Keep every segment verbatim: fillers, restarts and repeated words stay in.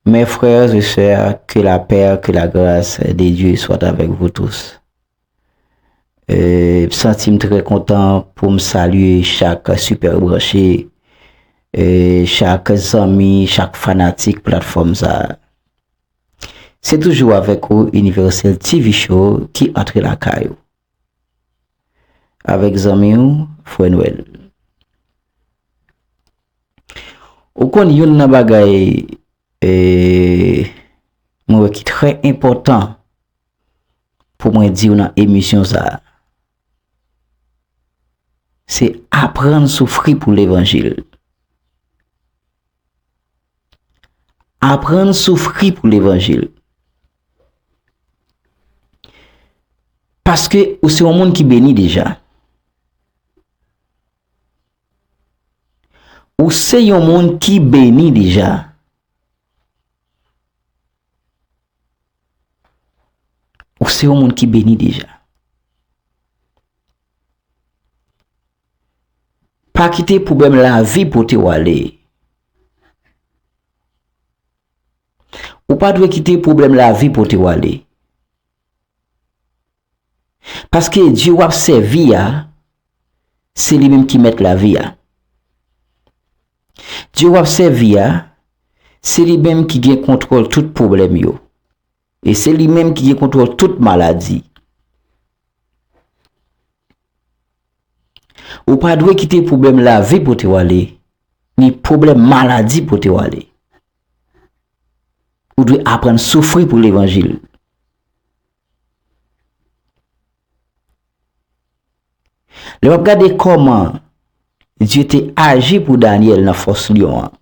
Mes frères et sœurs, que la paix, que la grâce de Dieu soit avec vous tous. Euh, m santi m trè kontan pou m salye chak sipè branche, euh, chak zanmi, chak fanatik platfòm sa a. Se toujou avèk ou, Universel T V Show, ki antre lakay ou. Avèk zanmi w, Frè Nwèl. Ou konn youn nan bagay, eh, mwen wè ki trè enpòtan pou mwen di w nan emisyon sa a, se aprann soufri pou levanjil. Aprann soufri pou levanjil. Paske ou se yon moun ki beni deja. Ou se yon moun ki beni deja. Ou se yon moun ki beni deja. Pa kite pwoblèm lavi pote w ale. Ou pa dwe kite pwoblèm lavi pote w ale. Paske Dye w ap sèvi a, se li menm ki mèt lavi a. Dye w ap sèvi a, se li menm ki gen kontwòl tout pwoblèm yo. E se li menm ki gen kontwòl tout maladi. Ou pa dwe kite pwoblèm lavi pote w ale, ni pwoblèm maladi pote w ale. Ou dwe aprann soufri pou levanjil. Lè w ap gade kòman Dye te aji pou Danyèl nan fòs lyon an,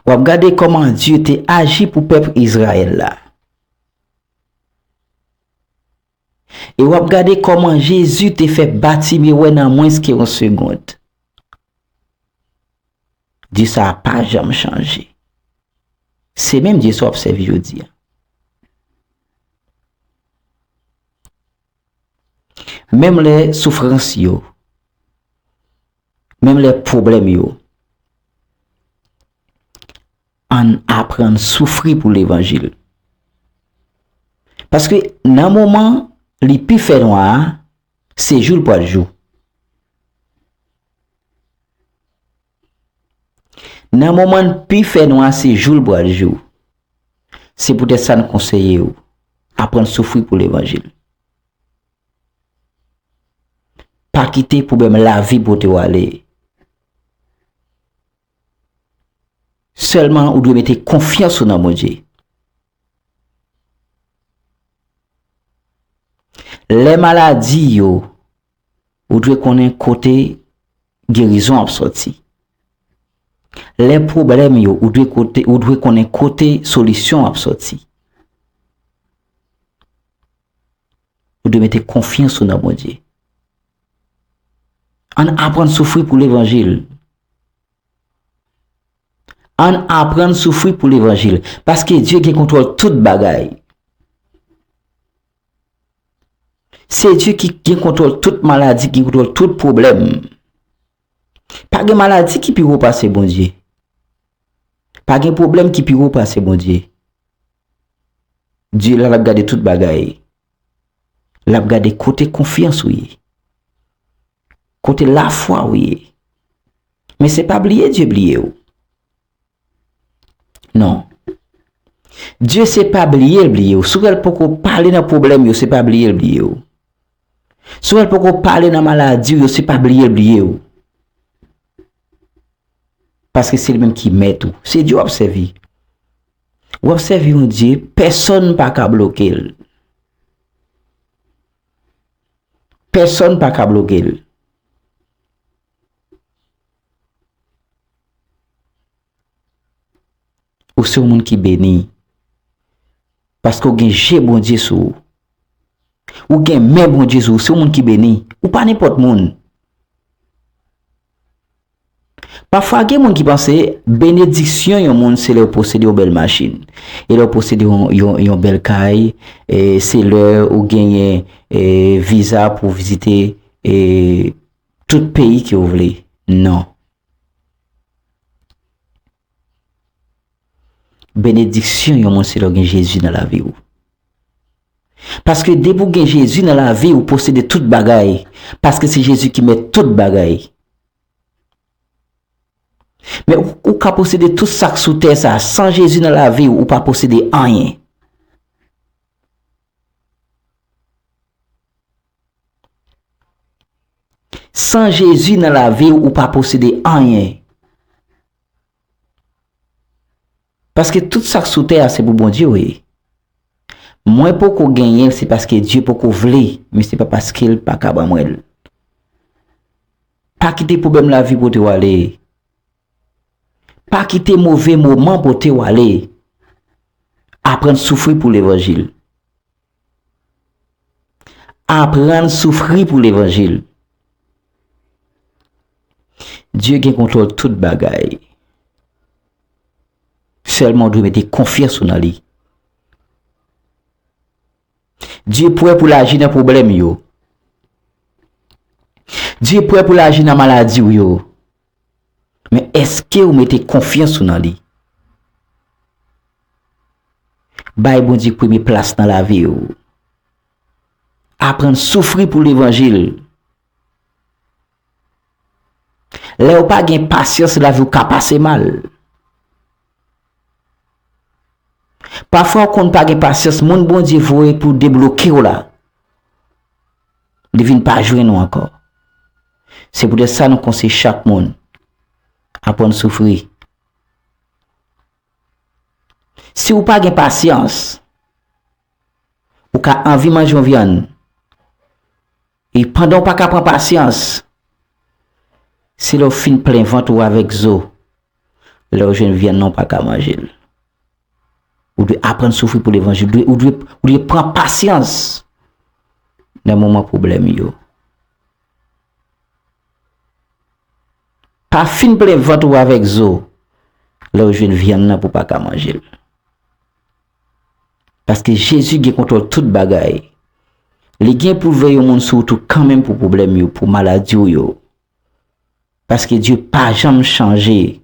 w ap gade kòman Dye te aji pou pèp Izrayèl la. E w ap gade kòman Jezi te fè Batime wè nan mwens ke yon segond. Dye sa a pa janm chanje. Se menm Dye sa w ap sèvi jodi a. Menm lè soufrans yo, menm lè pwoblèm yo, ann aprann soufri pou levanjil. Paske nan moman li pi fè nwa a, se jou l pral jou. Nan moman l pi fè nwa, se jou l pral jou. Se poutèt sa n konseye w, aprann soufri pou levanjil. Pa kite pwoblèm lavi pote w ale. Sèlman ou dwe mete konfyans ou nan Bondye. Lè maladi yo, ou dwe konnen kote gerizon ap sòti. Lè pwoblèm yo, ou dwe kote, ou dwe konnen kote solisyon ap sòti. Ou dwe mete konfyans ou nan Bondye. Ann aprann soufri pou levanjil. Ann aprann soufri pou levanjil. Paske Dye gen kontwòl tout bagay. Se Dye ki gen kontwòl tout maladi, ki gen kontwòl tout pwoblèm. Pa gen maladi ki pi wo pase Bondye. Pa gen pwoblèm ki pi wo pase Bondye. Dye la, l ap gade tout bagay. L ap gade kote konfyans ou ye. Kote lafwa ou ye. Men se pa bliye Dye bliye w. Non. Dye se pa bliye l bliye w. Si w wè l poko pale nan pwoblèm yo, se pa bliye l bliye w. Si w wè l poko pale nan maladi w yo, se pa bliye l bliye w. Paske se li menm ki mèt ou. Se Dye w ap sèvi. W ap sèvi yon Dye, pèsonn pa ka bloke l. Pèsonn pa ka bloke l. Ou se yon moun ki beni. Paske w gen je Bondye sou ou. Ou gen men Bondye sou ou. Se yon moun ki beni. Ou pa nenpòt moun. Pafwa, gen moun ki panse benediksyon yon moun se lè w posede yon bèl machin. E lè w posede yon, yon, yon bèl kay, e se lè ou genyen, e, viza pou w vizite, e, tout peyi ke w vle. Non. Benediksyon yon moun se lè w gen Jezi nan lavi w. Paske depi w gen Jezi nan lavi w, ou posede tout bagay. Paske se Jezi ki mèt tout bagay. Men ou, ou ka posede tout sa k sou tè sa, san Jezi nan lavi w, ou pa posede anyen. San Jezi nan lavi w, ou pa posede anyen. Paske tout sa k sou tè a, se pou Bondye yo ye. Mwen poko genyen l, se paske Dye poko vle, men se pa paske l pa ka ban mwen l. Pa kite pwoblèm lavi pote w ale. Pa kite move moman pote w ale. Aprann soufri pou levanjil. Aprann soufri pou levanjil. Dye gen kontwòl tout bagay. Sèlman w dwe mete konfyans ou nan li. Dye prè pou l aji nan pwoblèm yo. Dye prè pou l aji nan maladi w yo. Men èske w mete konfyans ou nan li? Bay Bondye premye plas nan lavi w. Aprann soufri pou levanjil. Lè w pa gen pasyans, lavi w ka pase mal. Pafwa w konn pa gen pasyans, moun Bondye voye pou debloke w la, li vin pa jwenn ou ankò. Se poutèt sa nou konseye chak moun, aprann soufri. Si w pa gen pasyans, ou ka anvi manje yon vyann, e pandan w pa ka pran pasyans, se lè w fin plen vant ou avèk zo, lè w jwenn vyann nan, w pa ka manje l. Ou dwe aprann soufri pou levanjil. Ou dwe, ou dwe, ou dwe pran pasyans nan moman pwoblèm yo. Pa fin plen vant ou avèk zo lè w jwenn vyann nan pou w pa ka manje l. Paske Jezi gen kontwòl tout bagay. Li gen pou l voye yon moun sou wout ou kanmenm pou pwoblèm yo, pou maladi w yo. Paske Dye pa janm chanje.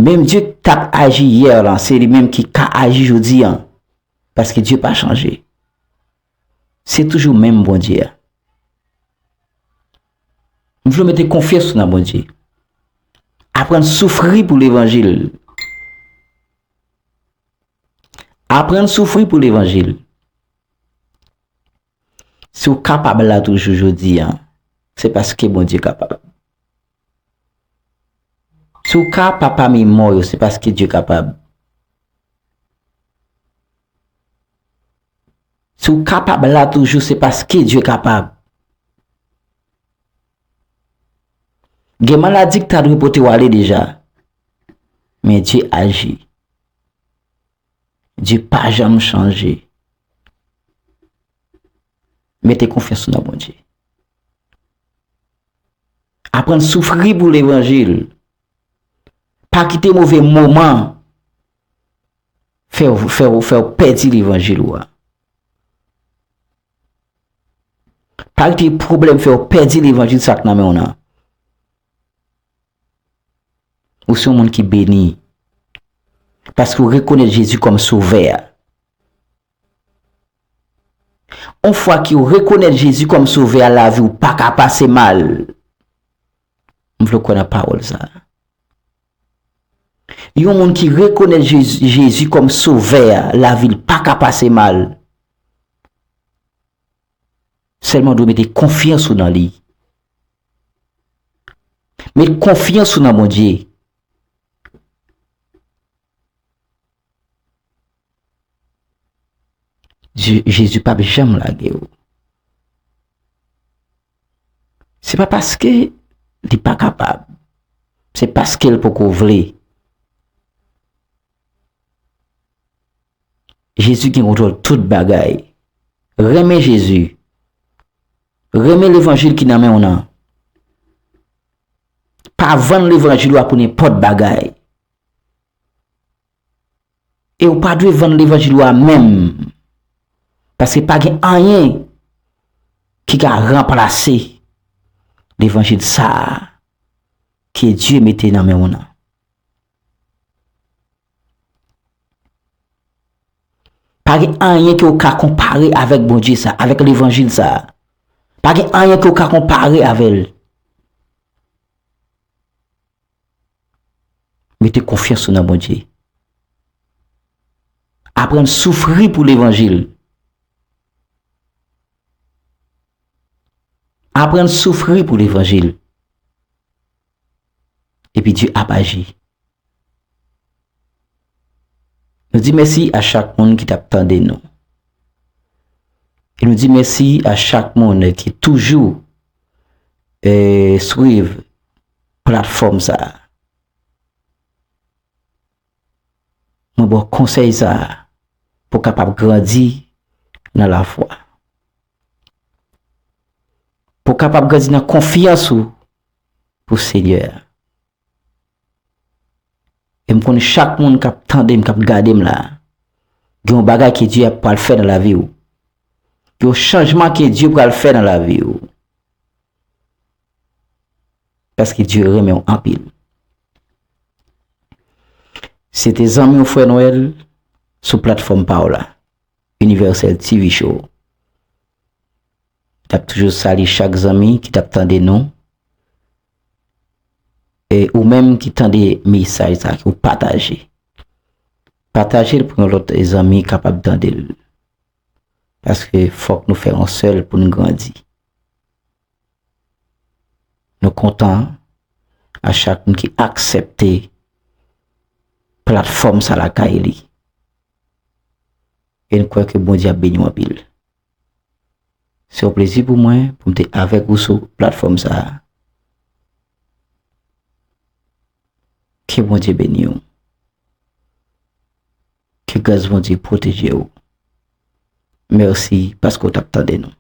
Menm Dye k t ap aji yè lan, se li menm ki ka aji jodi an. Paske Dye pa chanje. Se toujou menm Bondye a. M vle w mete konfyans ou nan Bondye. Aprann soufri pou levanjil. Aprann soufri pou levanjil. Si w kapab la toujou jodi an, se paske Bondye kapab. Si w ka pa pami mò yo, se paske Dye kapab. Si w kapab la toujou, se paske Dye kapab. Gen maladi k ta dwe pote w ale deja, men Dye aji. Dye pa janm chanje. Mete konfyans ou nan Bondye. Aprann soufri pou levanjil. Pa kite move moman fè w, fè w, fè w pèdi levanjil ou a. Pa kite pwoblèm fè w pèdi levanjil sa k nan men w nan. Ou se yon moun ki beni. Paske w rekonèt Jezi kòm sovè a. Yon fwa ke w rekonèt Jezi kòm sovè a, lavi w pa ka pase mal. M vle w kwè nan pawòl sa a. Yon moun ki rekonèt Jezi, Jezi kòm sovè a, lavi l pa ka pase mal. Sèlman w dwe mete konfyans ou nan li. Met konfyans ou nan Bondye. Je-, Jezi p ap janm lage w. Se pa paske li pa kapab. Se paske l poko vle. Jezi gen kontwòl tout bagay. Renmen Jezi. Renmen levanjil ki nan men w nan. Pa vann levanjil ou a pou nenpòt bagay. E w pa dwe vann levanjil ou a menm. Paske pa gen anyen ki ka ranplase levanjil sa a ke Dye mete nan men w nan. Pa gen anyen ke w ka konpare avèk Bondye sa, avèk levanjil sa. Pa gen anyen ke w ka konpare avè l. Mete konfyans ou nan Bondye. Aprann soufri pou levanjil. Aprann soufri pou levanjil. Epi Dye ap aji. Nou di mèsi a chak moun ki t ap tande nou. E nou di mèsi a chak moun ki toujou, eh, swiv platfòm sa a. Mwen ba w konsèy sa a pou w kapab grandi nan lafwa. Pou w kapab grandi nan konfyans ou pou Senyè a. E m konnen chak moun k ap tande m, k ap gade m la, gen yon bagay ke Dye ap pral fè nan lavi w. Gen yon chanjman ke Dye pral fè nan lavi w. Paske Dye renmen w anpil. Se te zanmi w Frè Nwèl sou platfòm pa w la, Universal T V Show. N ap toujou salye chak zanmi ki t ap tande nou. E ou menm ki tande mesaj sa, ki w pataje. Pataje l pou yon lòt zanmi kapab tande l. Paske fòk nou fè yon sèl pou n grandi. Nou kontan a chak moun ki aksepte platfòm sa lakay li. E n kwè ke Bondye ap beni w anpil. Se yon plezi pou mwen pou m te avèk ou sou platfòm sa a. Ke Bondye beni w. Ke gras Bondye pwoteje w. Mèsi paske w t ap tande nou.